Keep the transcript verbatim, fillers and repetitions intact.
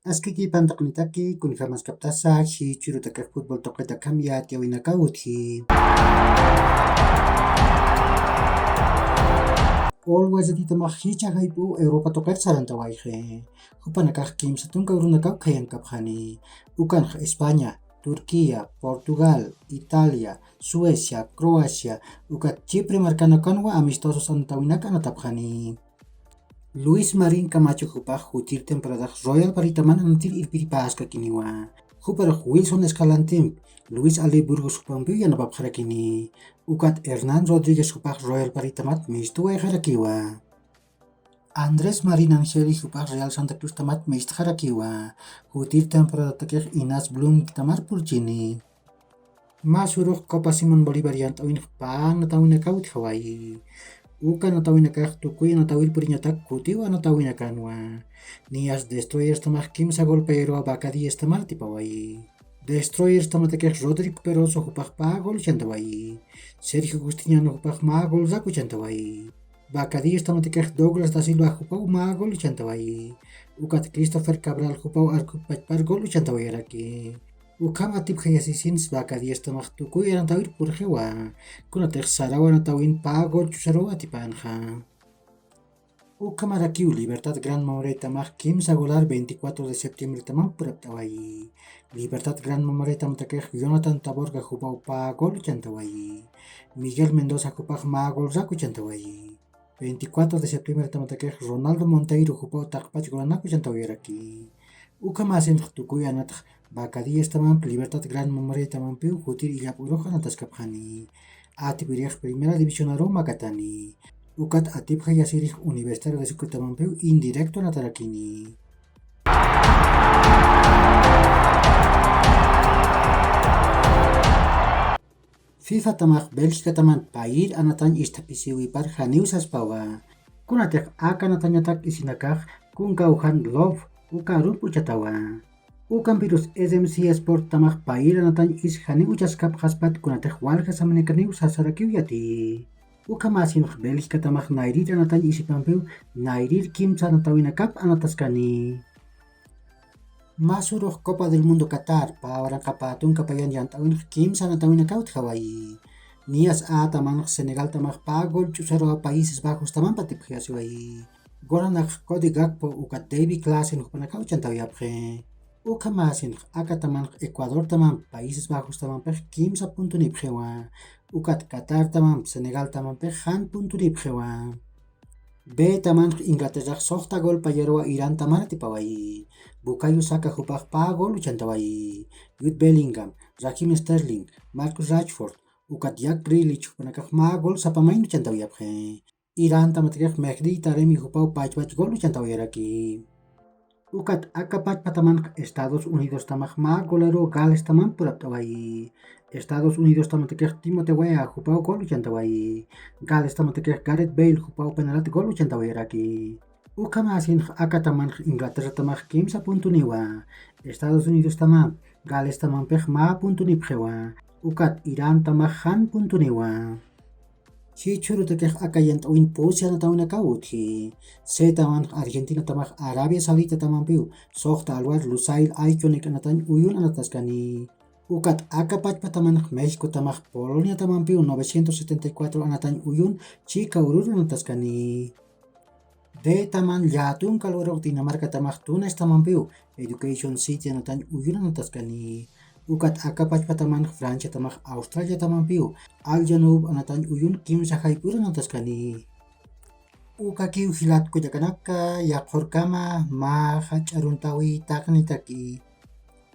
Askiki pantaqnitaki, kunjamaskaptasa jichhürutakax fútbol tuqitakham yatiyäwinakaw utji. Ol wayatitamax jichha jayp'u Europa tuqir sarantawayxi. Jupanakax kimsa tunka urunakaw khayankapxani. Ukanx España, Turquía, Portugal, Italia, Suecia, Croacia, ukat Chipre markanakanwa amistosos anatawinak anatapxani. Luis Marín Camacho jupax jutir temporadax Royal Paritaman anatir irpiripäskakiniwa. Juparux Wilson Escalantemp, Luis Ale Burgos jupampiw yanapapxarakini. Ukat Hernán Rodríguez jupax Royal Paritamat mistuwayxarakiwa. Andrés Marín Angeli jupax Real Santa Cruztamat mistxarakiwa. Jutir temporadatakix Inas Blumtamar purchini. Mä surux Copa Simón Bolívar yant'awinx pä anatawinakaw utjawayi. Uka anatawinakax tukuy anatawir puriñatak kutiw anatawinakanwa. Niyas Destroyerstamax kimsa golpayaruwa Vaca Dieztamar atipawayi. Destroyerstamatakix Rodrigo Peroso jupax pä gol uchantawayi. Sergio Justiniano jupax mä golrak uchantawayi. Vaca Dieztamatakix Douglas da Silva jupaw mä gol uchantawayi. Ukat Christopher Cabral jupaw arkup pachpar gol uchantawayaraki. Ukham atipxayasisins Vaca Dieztamax tukuy anatawir purxiwa. Kunatix saraw anatawin pä gol chusaruw atipanxa. Ukhamarakiw Libertad Gran Mamoré tamax kimsa golar veinticuatro de septiembre tamam purapt'awayi. Libertad Gran Mamoré tamatakix Jonathan Taborga jupaw pä gol uchantawayi. Miguel Mendoza jupax mä golrak uchantawayi. Veinticuatro de septiembre tamatakix Ronaldo Monteiro jupaw taqpach golanak uchantawayaraki. Ukhamäsinx tukuy anatax Vaca Dieztamamp Libertad Gran Mamoré tamampiw jutir illap urux anataskapxani. Atipirix Primera Divisionaruw makatani. Ukat atipxayasirix Universitario de Sucre tamampiw indirecto anatarakini. FIFA tamax Bélgica taman payir anatañ isthapisiwipar janiw saspawa. Kunatix aka anatañatak isinakax kunkaw jan Love uka arump uchatawa. Ukampirus S M C Sport tamax payir anatañ is janiw uchaskapxaspat kunatix walja saminakaniw sasarakiw yati. Ukhamäsinx Bélgica tamax nayrir anatañ isipampiw nayrir kimsa anatawinakap anataskani. Mä surux Copa del Mundo Qatar, pä waranqa pä tunka payan yant'awinx kimsa anatawinakaw utjawayi. Niyas A tamanx Senegal tamax pä gol ch'usaruwa Países Bajos tamamp atipxayasiwayi. Golanakx Cody Gakpo ukat Davy Klaasen jupanakaw uchantawayapxi. Ukhamäsinx aka tamanx Ecuador tamamp Países Bajos tamampix kimsa puntunipxiwa. Ukat Qatar tamamp Senegal tamampix jan puntunipxiwa. B tamanx Inglaterrax suxta golpayaruwa Irán tamar atipawayi. Bukayo Saka jupax pä gol uchantawayi. Jude Bellingham, Raheem Sterling, Marcus Rashford, ukat Jack Grealish jupanakax mä gol sapa mayni uchantawayapxi. Irán tamatakix Mehdi Taremi jupaw pachpach gol uchantawayaraki. Ukat aka pachpa tamanx Estados Unidos tamax mä golaruw Gales tamamp purapt'awayi. Estados Unidos tamatakix Timothy Weah jupaw gol uchantawayi. Gales tamatakix Gareth Bale jupaw penalat gol uchantawayaraki. Ukhamäsinx aka tamanx Inglaterra tamax kimsa puntuniwa. Estados Unidos tamamp Gales tamampix mä puntunipxiwa. Ukat Irán tamax jan puntuniwa. Jichhürutakix aka yant'awin pusi anatawinakaw utji. C tamanx Argentina tamax Arabia Saudita tamampiw suxta alwar Lusail Iconic anatañ uyun anataskani. Ukat aka pachpa tamanx México tamax Polonia tamampiw novecientos setenta y cuatro anatañ uyun chika urur anataskani. D taman llätunka lugarux Dinamarca tamax Túnez tamampiw Education City anatañ uyun anataskani. Ukat aka pachpa tamanx Francia tamax Australia tamampiw Al Janoub anatañ uyun kimsa jayp'ur anataskani. Ukakiw jilat kullakanaka, yaqhurkama mä jach'a aruntawi taqnitaki.